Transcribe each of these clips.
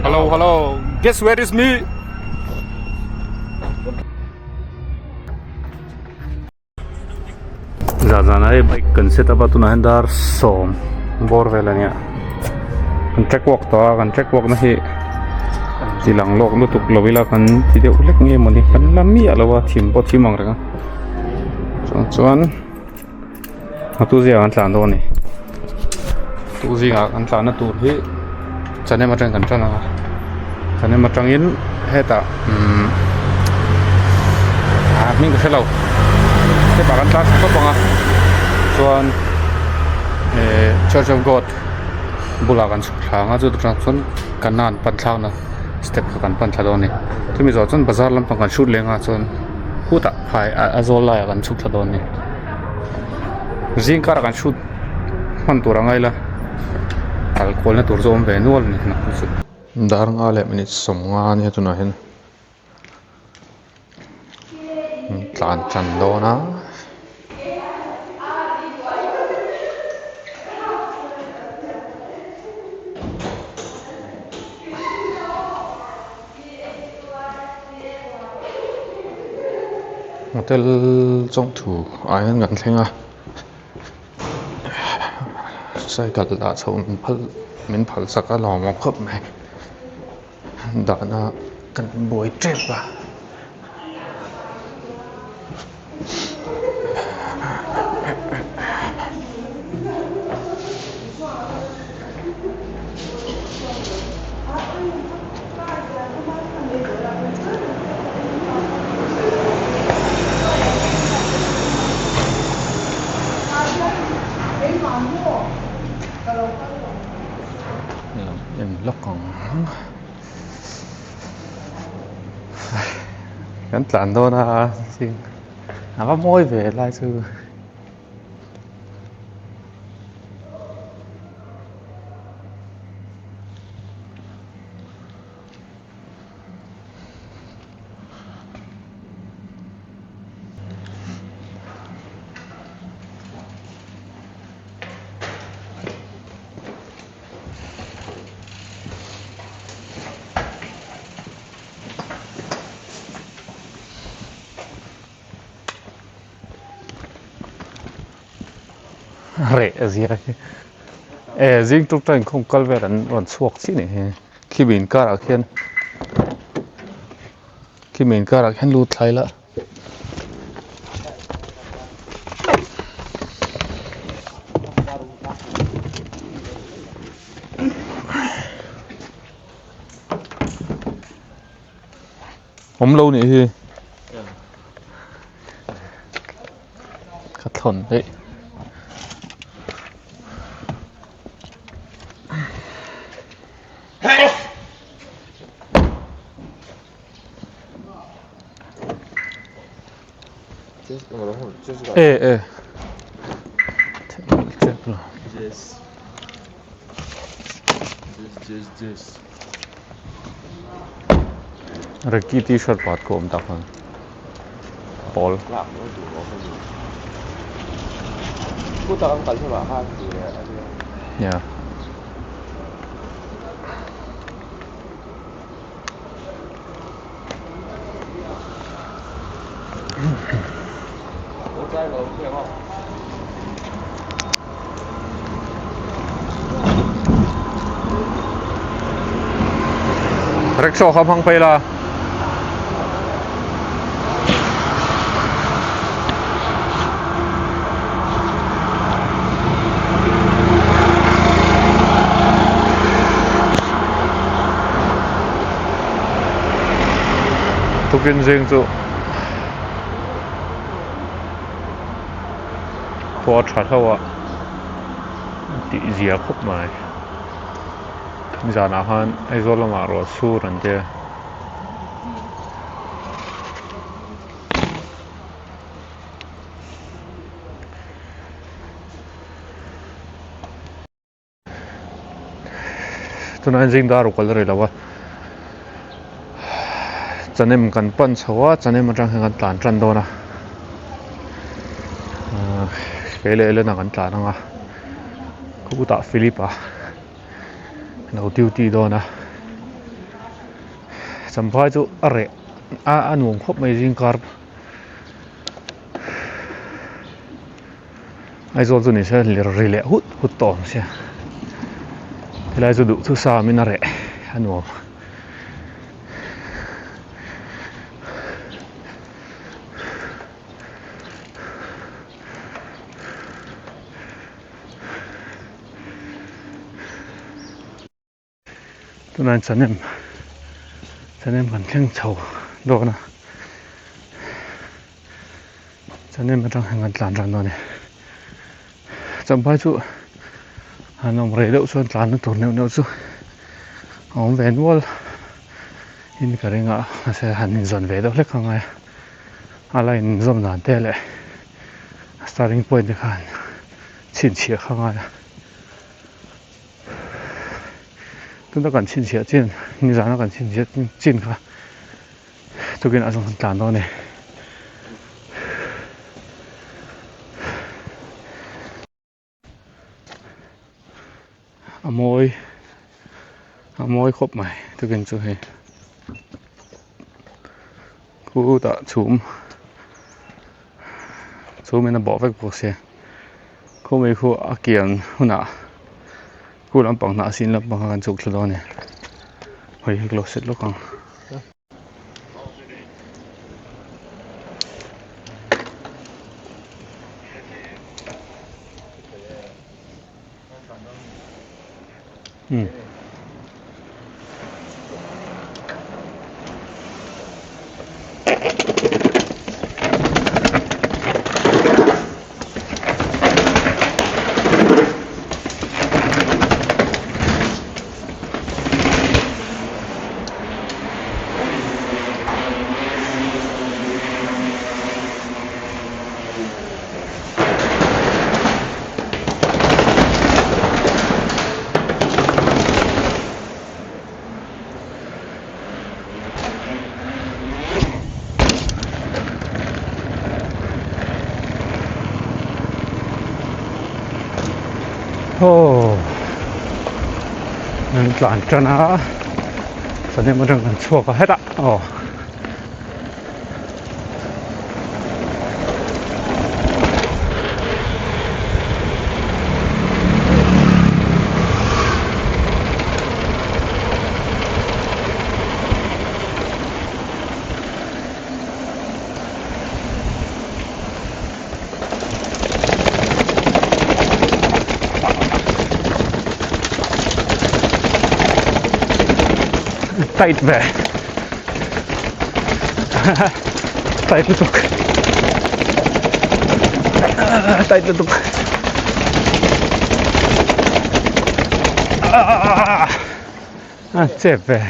Hello hello guess where is me Zan zan ah hei bike kan set up a tunah hian dar sawm bawr vel a nia kan track walk tawh a kan track walk na hi ti lang lawk lutuk lo ila kan ti deuh hlek nge mawni kan la miah lo a thim pawh thim ang reng a chuan chuan a tu zingah kan tlan dawn a ni tu zingah kan tlanna tur hi chahnem atangin kan tan ang a chahnem atangin hetah umm ah hming ka hre lo hetah kan tlan thla tawp ang a chuan eh church of god bulah kan chhuk thla ang a chuta tang chuan kanan pan thlakna step kha kan pan thla dawn a ni chumi zawh chuan bazar lampang kan hrut leh ang a chuan khutah phai a zawl laiah kan chhuk thla dawn a ni zing karah kan hrut hman tur a ngai la kal kualna tur chu a awm ve nual a ni chu. Dar nga leh minute sawmnga a nia tunah hian tlan tan dawn a. Hotel chawngthu ah hian kan thleng a cycle dah chhoh min phal min phal sak a lawm awm khawp mai dahna kan buai tep a. Kan tlan dawn a a va mawi ve lai chu. Reh a zir hi e zing tuk tan inkhawm kal vel an rawn chhuak chiah nih hi khimi inkarah khian khimi inkarah khian lut thlai la. Awm lo nih hi ka thawn daih. E e Ricky t-shirt pakhat ka awm tak khan pawl. Yeah. Rickshaw kha hmang phei la. Tukin zing chu khua tha hlauh a tih zia khawp mai zanah khan Aizawl lamah ruah sur an tia. Tunah hian zing dar ukal a ri lo a chahnem kan pan chho a chahnem atang hian kan tlan tan dawn a ahh kei leh Elena kan tlan ang a khutah Philip-a lo duty dawn a. Champhai chu a reh a a nuam khawp mai zingkar Aizawl chu nise lir ri leh hut hut tawh ang sia helai chu duhthusam in a reh a nuam. Tunah chanem chanem kan thleng chho dawn a chanem atang hian kan tlan ran dawn a ni champhai chu han awm rei deuh chuan tlan na tur neuh neuh chu a awm ve nual in ka ring a mahse han inzawn ve deuh hlek a ngai a a la inzawm dan te leh a starting point te khan chhinchhiah kha a ngai a. Tuna kan chhinchhiah chin nizana kan chhinchhiah chin kha tukin a zawng tlan dawn a ni. A mawi a mawi khawp mai tukin chu hei khutah chhum chhum in a bawh vek bawk sia. Khawmei khu a kian hunah khu lampang hnah sin lampang kha kan chhuk thla dawn a ni hawi hi ka lo set lawk ang. Aw an tlan tan a sahnem atang kan chhuak a hetah aw. Tight ve tight lutuk tight lutuk a chep ve.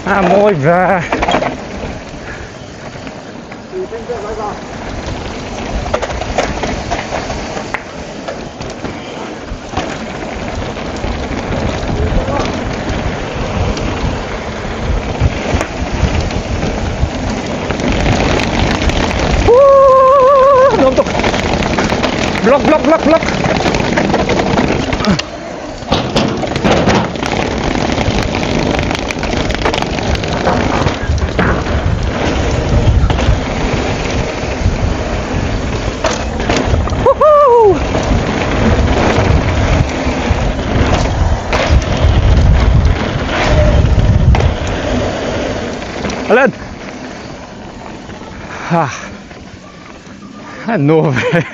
A mawi ve. Block block block block. Lên. Ha. Nuam ve.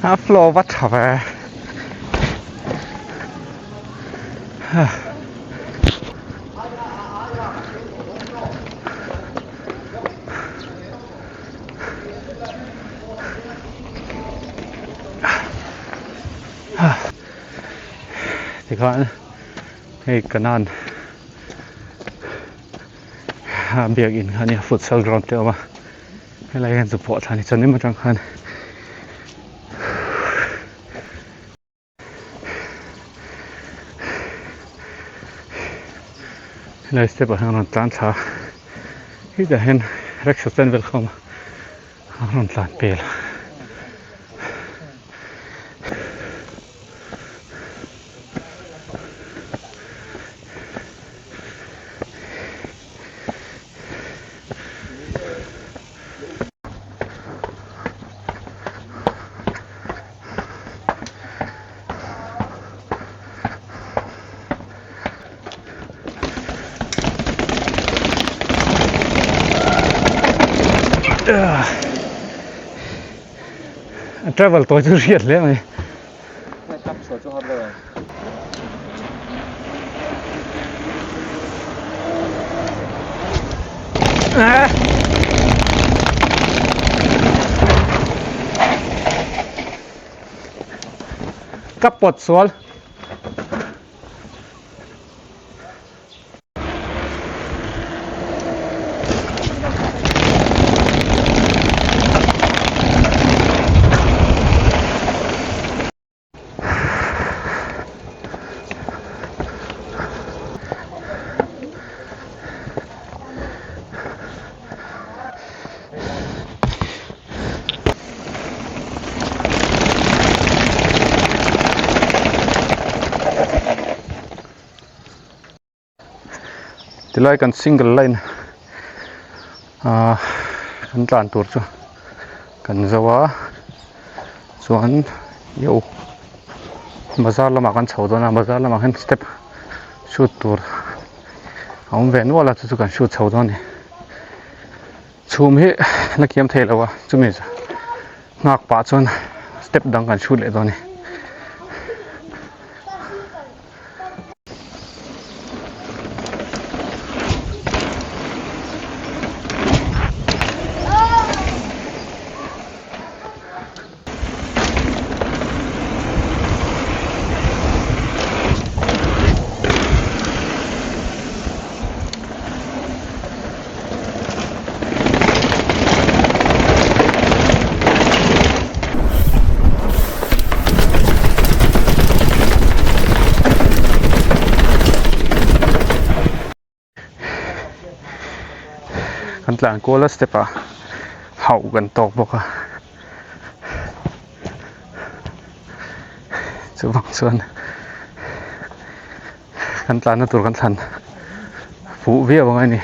A flow va tha ve. Tikhan hei kanan biakin kha nia futsal ground te a awm a helai hian chu pawh thla ni chuan em atang khan Helai step ah hian a rawn tlan thla a, hetah hian rickshaw stand vel kha a awm a, a rawn tlan pel. A travel tawi chu hriat hle mai. Ka pawt sual. Tilai kan single line ahh kan tlan tur chu kan zo a chuan yo bazar lamah kan chho dawn a bazar lamah hian step shoot tur a awm ve nual a chu chu kan shoot chho dawn a ni. Chhum hi la kiam thei lo a chumi nghak pah chuan step dang kan chhut leh dawn a ni. Kan tlan kual a step ah hauh kan tawk bawk a chuvang chuan kan tlanna tur kan thlan fuh viau ang a ni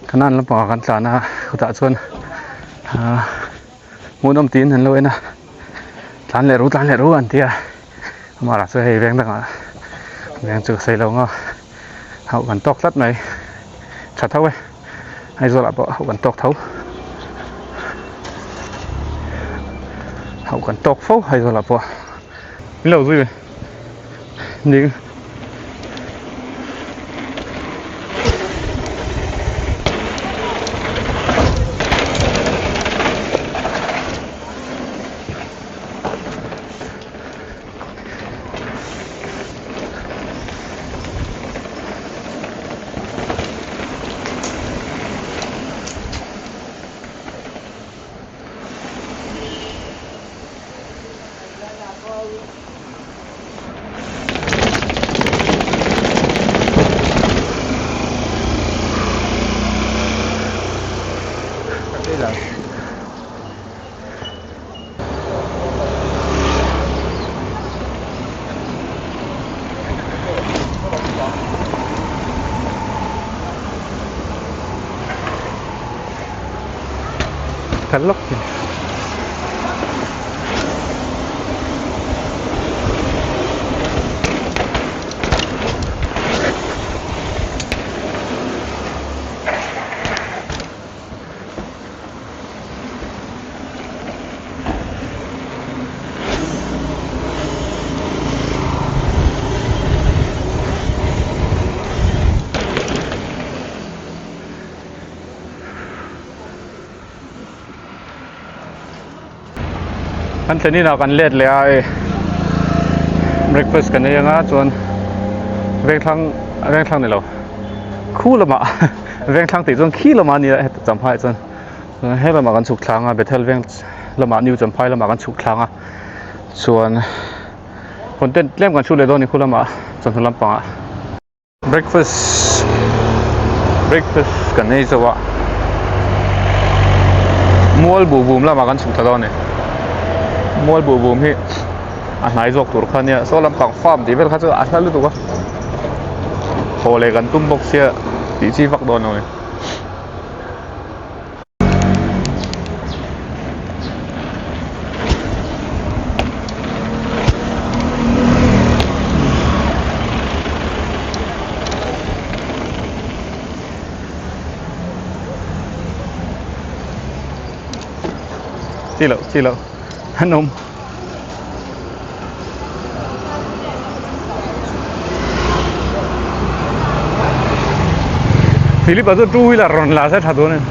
kanan lampangah kan tlan a chutah chuan ahh hmuhnawm tiin an lo en a tlan leh ru tlan leh ru an ti a amaherawhchu chu hei veng dangah veng chu ka sawi lo ang a. Hauh kan tawk tlat mai tha tho e Aizawl ah pawh hauh kan tawk tho hauh kan tawk fo Aizawl ah pawh min lo zui ding Kal lawk thin. Kan thlen inah kan let leh a hei breakfast kan ei anga chuan vengthlang vengthlang ni lo khu lamah vengthlang tih chuan khi lamah a ni a heta champhai ah chuan. He lamah kan chhuk thlang a Bethel veng lamah New Champhai lamah kan chhuk thlang a chuan content tlem kan chhut leh dawn a ni khu lamah chawhnu lampangah breakfast. Breakfast kan ei zo a, mual buh bum lamah kan chhuk ta dawn a ni. Mual buh bum hi a hnai zawk tur kha ania, saw lampang farm tih vel kha chu a hla lutuk a, haw leh kan tum bawk sia tih chi vak dawn lo a ni. Chi loh chi loh an awm. Philip a chu two wheeler rawn la se tha dawn a ni.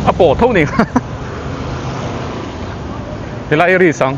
A pawh tho ni helai i risk ang.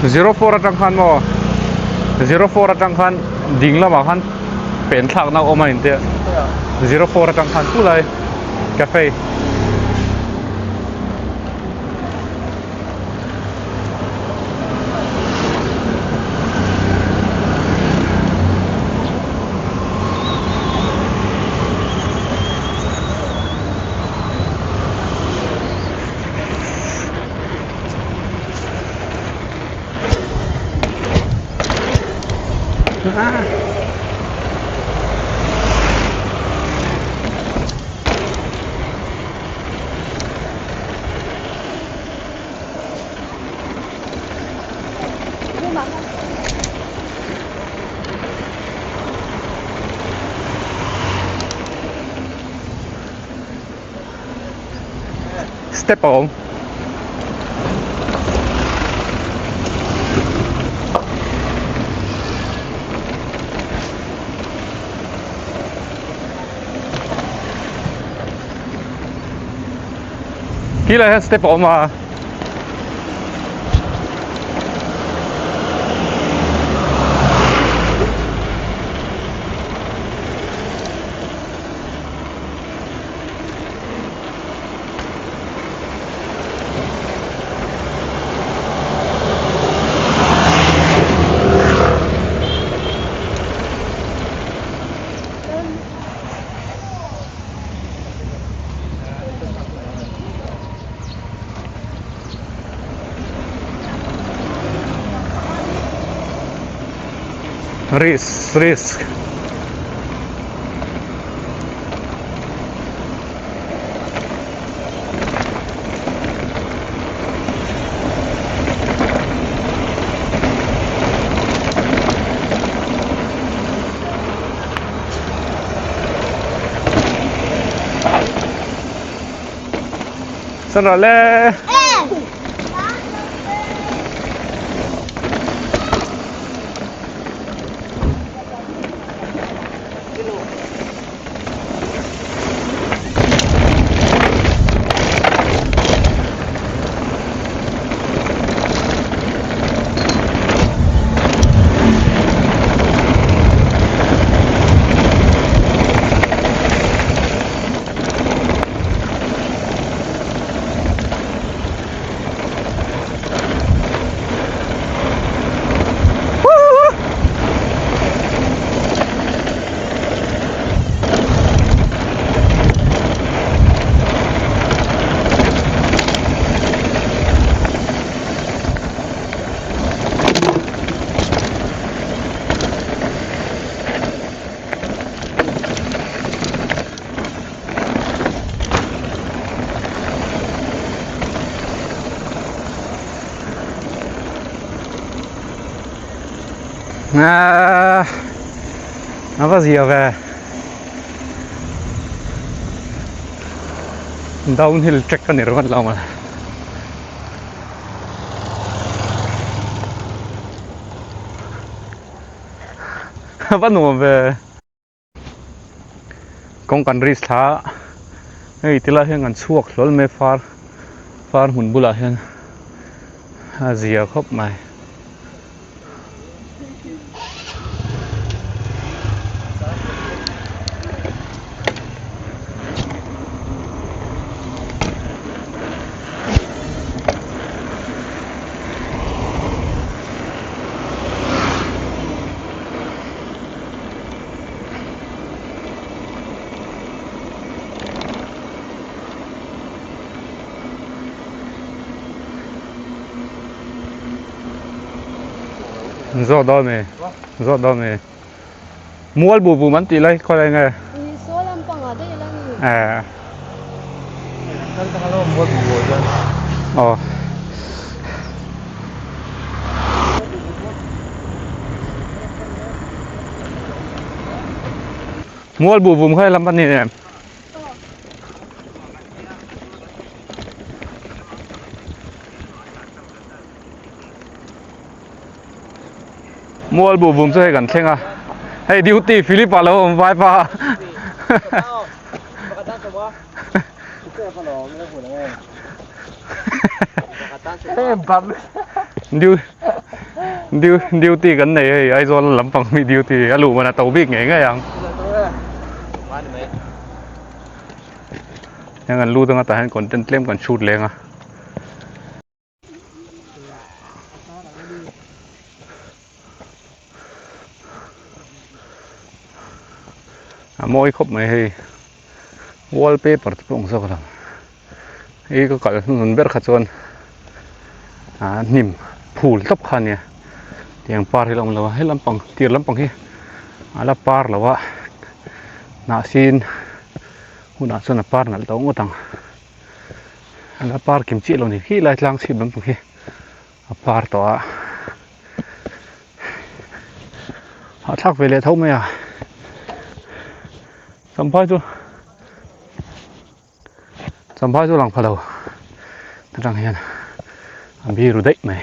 04 atang khan maw 04 atang khan ding lamah khan pen thlakna a awm a intia 04 atang khan chulai cafe. Step a awm. Khi lai hian step a awm a. Risk risk. San rawh le. A va zia ve downhill track a ni ringawt lo maw a va nuam ve. Kawng kan risk thla a hei tilai hian kan chhuak hlawl mai far far hmun bulah hian a zia khawp mai. Zawh dawn mi zawh dawn mi mual bu bu man tih lai khawi lai nge Saw lampangah daih ila ni. Eh. Aw. Mual bu vum kha lam ani em. Mual bu vum chu hei kan thleng a. Hei duty Philip a lo awm vai pa. Duty kan nei hei Aizawl lampang mi duty a luh man a to bik ngei ngei ang. Heng an lut anga tah hian content tlem kan shoot leng a. A mawi khawp mai hei wallpaper te pawh ang zawk a lang hei ka kal hnun ber kha chuan ah hnim phul tawp kha a nia tiang par hi a la awm lo a he lampang tir lampang hi a la par lo a hnahsin hunah chuan a par nalh tawh ngawt ang. A par kim chiah lo ni khi lai tlang chhip lampang hi a par tawh a hahthlak ve leh tho mai a champhai chu champhai chu lang pha lo atang hian a biru daih mai.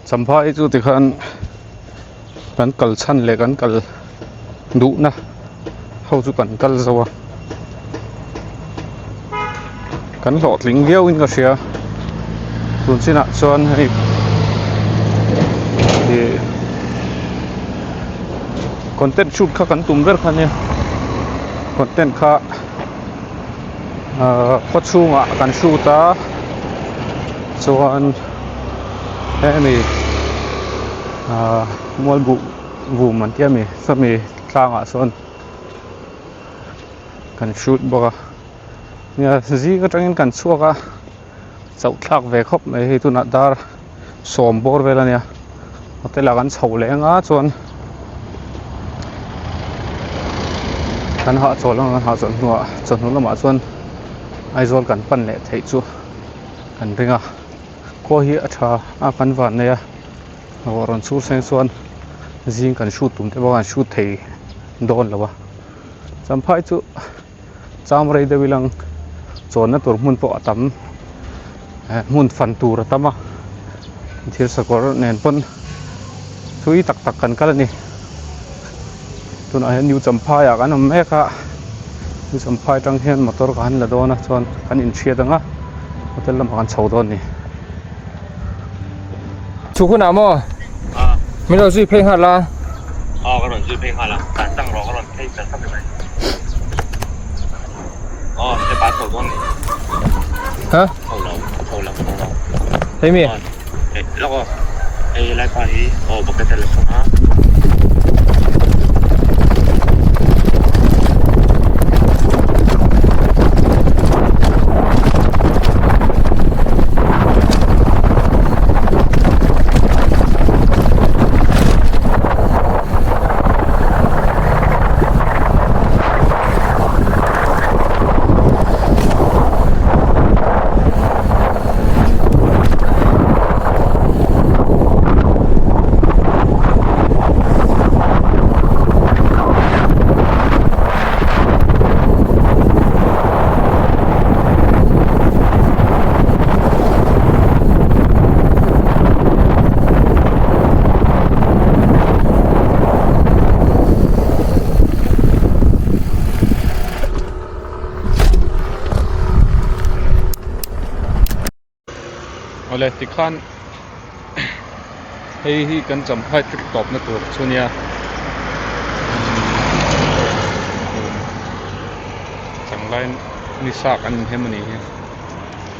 Champhai chu tikhan kan kal chhan leh kan kal duhna ho chu kan kal zo a kan hlawhtling viau in ka hria tun chinah chuan hei ih content shoot kha kan tum ber kha nia content kha ahh khaw chhungah kan shoot a chuan hemi ahh mual buh vum an tia mi sawmi tlangah sawn kan shoot bawk a nia zing atangin kan chhuak a chauh thlak ve khawp mai hei tunah dar sawm bawr vel a nia hotel ah kan chho leh anga chuan kan hahchawl anga kan hahchawl hnuah chawhnu lamah chuan Aizawl kan pan leh theih chu kan ring a khua hi a tha a kan van nei a ruah rawn chhur seng chuan zing kan shoot tum te pawh kan shoot thei dawn lo a champhai chu cham rei deuh ilang chawnna tur hmun pawh a tam eh hmun fan tur a tam a thil sakawr nen pawn thui tak tak kan kal a ni. Tunah hian New Champhai ah kan awm mek a, New Champhai atang hian motor ka han la dawn a chuan kan inhriat ang a, hotel lamah kan chho dawn a ni. Chhuk hunah maw? Min rawn zui phei nghal a. Aw ka rawn zui phei nghal a, tan tang rawh ka rawn phei ta thlap mai. Aw step ah chho dawn ni. Ha? Chho lo, chho lo, chho lo. Hei mi? Hei lawk aw. Hei lai pa hi aw bucket a la sawm a. Awle tikhan hei hi kan champhai trip tawpna tur chu nia changlai ni sa kan inhem a nih hi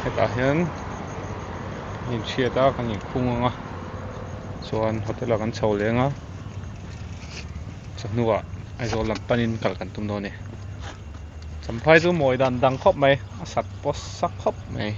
hetah hian inchhiat a kan inkhung ang a chuan hotel ah kan chho leng a chawhnuah Aizawl lam panin kal kan tum dawn a ni. Champhai chu mawi dan dang khawp mai a sak pawh sak khawp mai.